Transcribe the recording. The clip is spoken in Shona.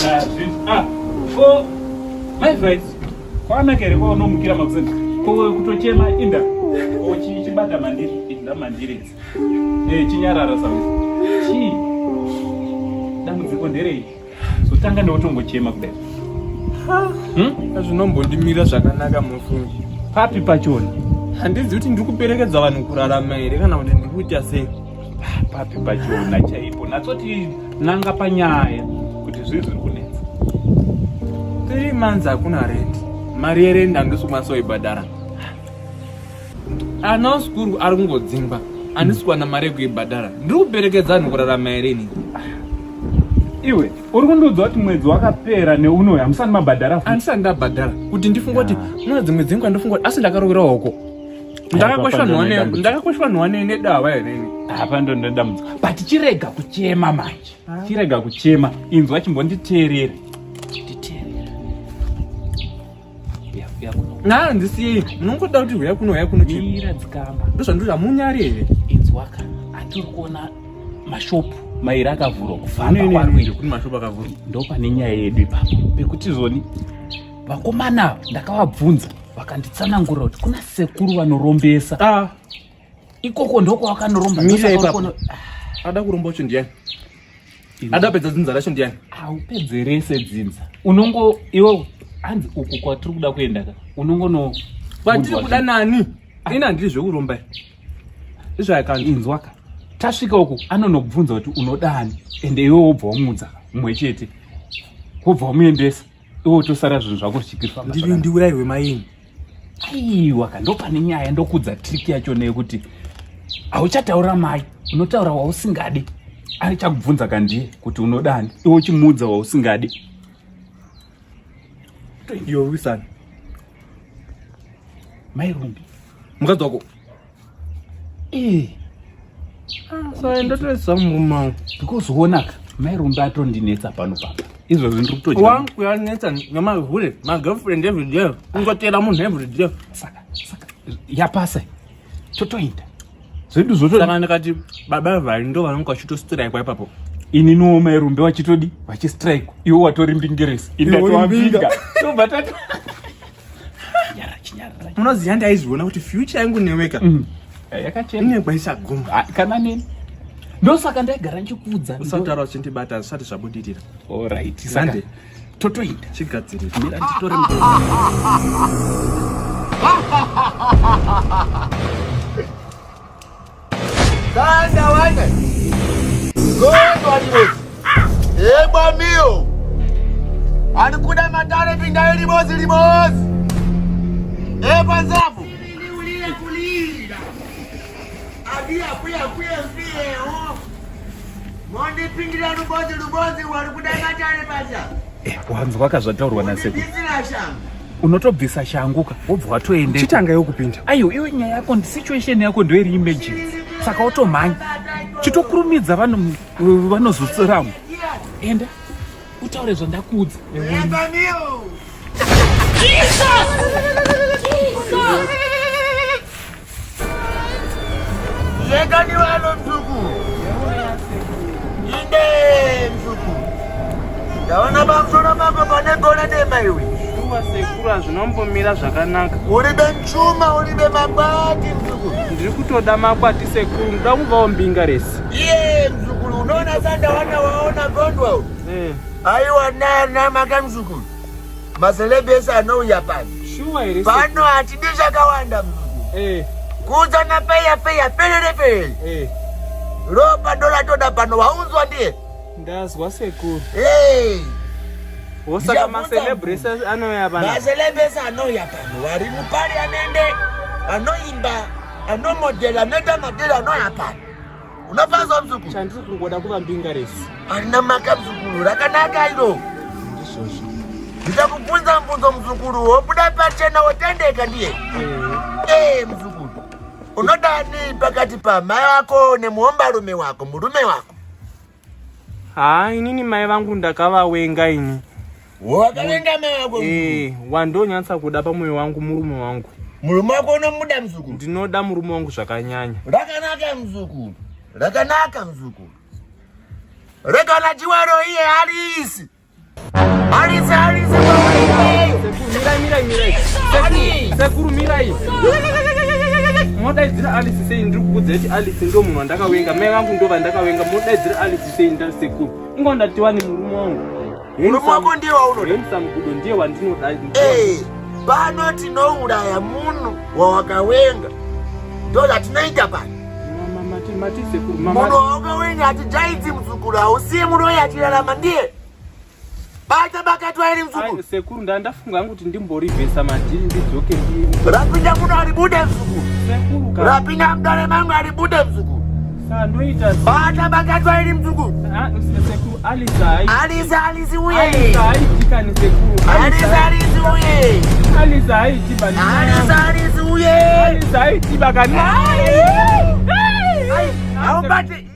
Kana zvinhu. Ah, ko my voice. Kwanaka here kwaunomukira makuseni? Ko kutochema inda. Ko chibata mandiri, inda mandiri. Eh, chinyarara sawe. Chii? Dambudziko nderei? Zotanga neutongochema kudai. Hmm? Zvinombondimira zvakanaka mufungi. Papi pachona? Handizi kuti ndiri kuperekedza vanhu kurarama here kana kuti ndiri kuita sei? Papi pachona chaipo. Natsoti nanga panyaya kuti zvii zviri kunetsa. 3 months hakuna rent. Mari yerent handisi kukwanisa kuibhadhara. Ana wasekuru ari kungodzingwa. Handisi kuwana mari yekuibhadhara. Ndiri kuperekedza vanhu kurarama here ini? Iwe uri kundiudza kuti mwedzi wakapera neunoyu hamusati mabhadhara futi? Handisati ndabhadhara kuti ndifunga kuti muna dzimwe dzenguva ndofunga kuti asi ndakarovera hoko. Ndakakweshwa nhwane nedava here ini? Apa ndo ndodambudziko. But chirega kuchema manje. Chirega kuchema. Inzwa chimbonditeerera. Nditeerera. Na ndisiyei. Munongoda kuti huya kuno huya kuno chii? Mira dzikama. Ndozvandiri hamunyari here? Inzwaka. Atiri kuona mashopu mairi akavhurwa kufamba kwari kuita. Kune mashopu akavhurwa. Ndopane nyaya yedu ipapo. Pekuti zvoni vakomana ava ndakavabvunza vakanditsanangurira kuti kuna sekuru vanorombesa. Ah. Ikoko ndokwavakanoromba. Mira ipapo. Ada kuromba ucho ndiyani? Ada pedza dzinza racho ndiyani? Haupedzerese dzinza. Unongo iwe hanzi uku kwatiri kuda kuenda ka unongono kwatiri kuda nani? Ini handiri zvekuromba. Izvo akanzi inzwa ka. Tasvika uku anonobvunza kuti unodani ende iwe wobva wamuudza mumwe chete. Wobva wamuendesa. Iwe wotosara zvinhu zvako zvichifamba. Ndiri ndiurairwe maini. Aiwa ka ndopane nyaya ndokudza trick yacho neyekuti hauchataura mai unotaura wausingadi arichakubvunza kandiye kuti unodani iwe uchimuudza wausingadi. Iwe wisani. Mai Rumbi. Mukadzi wako. Eh. Ah, so ndotoisa murume wangu. Because wonaka mai Rumbi atondinetsa pano papa. Izvozvi ndiri kutodya. Wangu yanetsa nemahure, ma girlfriend every day. Kungotera munhu every day. Saka saka yapasa. Totoenda. Zvedu zvoto. Saka ndikati baba vari ndo vanonga vachitostrike ipapo. Ininiwo mai Rumbi vachitodi vachistrike. Iwe watori mbingeresi. Ini ndatovavinga. Tobva tati Munoziva ndaizviona kuti future yangu neweka. Yakachena. Ine kwaisaguma. Ah, kana neni. Ndosaka ndaigara ndichikuudza. Usataura uchindibata zvisati zvabudirira. Alright, saka totoenda. Chigadzirira. Mira nditore Kanda wane. Gondwa libozi. Ebwa mio. Anikuda matare pindai libozi libozi. Ebwa nzavu. Mondipindira rubozi rubozi wari kuda matare pacha. Eh, wanzwa ka zvataurwa nasekuru. Unotobvisa shangu ka wobva watoenda. Chitanga iwe kupinda. Aiyo iwe nyaya yako situation yako ndo iri emergency. Saka wotomhanya. Chitokurumidza vanhu vanozotseramo. Enda utaure zvandakuudza. Jesus! Jesus! Yekani wano mzuku. Inde mzuku. Ndaona pamusoro pako pane gona dema iwe. Shuwa sekuru hazvinombomira zvakanaka. Uribe mchuma, uribe makwati mzuku. Ndiri kutoda makwati sekuru, ndoda kuvawo mbinga resi. Iye mzukuru unoona sandawana waona gondwa uyu. Eh. Aiwa nana maka mzukuru. Maceleb ese anouya pano. Shuwa here Pano hatidi zvakawanda mzukuru. Eh. Kuudzana peya peya perere perere. Eh. Ropa ndoratoda pano waunzwa ndiye. Ndazwa sekuru. Hey. Wosaka macelebrity anouya pano. Macelebrity anouya pano. Vari muparliament, anoimba, anomodela, anoita madela anouya pano. Unofanzwa mzukuru? Chandiri kungoda kuva mbinga resi. Arina maka mzukuru, rakanaka iro. Ndizvozvo. Ndichakubvunza mubvunzo mzukuru, wobuda pachena wotendeka ndiye. Eh. Eh mzukuru. Unodani pakati pamai wako nemuombarume wako, murume wako? Haa, inini mai vangu ndakavawenga ini. Wakavenga mai wako? Eh, wandonyatsa kuda pamoyo wangu murume wangu. Murume wako unomuda mzukuru? Ndinoda murume wangu zvakanyanya. Rakanaka mzukuru. Rakanaka mzukuru. Rekana chiwero iye ariisi. Alice, Alice, Sekuru, mirai, mirai, mirai. Sekuru, mirai. Modaidzira Alice sei ndiri kukuudza kuti Alice ndo munhu wandakawenga. Mai vangu ndo vandakawenga. Modaidzira Alice sei ndari sekuru. Inga ndatiwani murume wangu. Murume wako ndiye waunoda. Handsome Gudo ndiye wandinoda. Eh, pano tinouraya munhu wawakawenga. Ndo zvatinoita pano. Mama, mati sekuru. Mama. Munhu wawakawenga hatijaidzi muzukuru, hausiye muroyi achirarama ndiye. Bata bakatwa iri mzukuru. Sekuru ndandafunga hangu kuti ndimborivhesa madhiri ndidzoke ndi. Rapinda muno aribude mzukuru. Sekuru ka. Rapinda mudare mangu aribude mzukuru. Sa ndoita. Bata bakatwa iri mzukuru. Ah, sekuru Alice hai. Alice Alice uye. Alice haitikani sekuru. Alice Alice uye. Alice haitiba. Alice Alice uye. Alice haitiba kani. Haubate.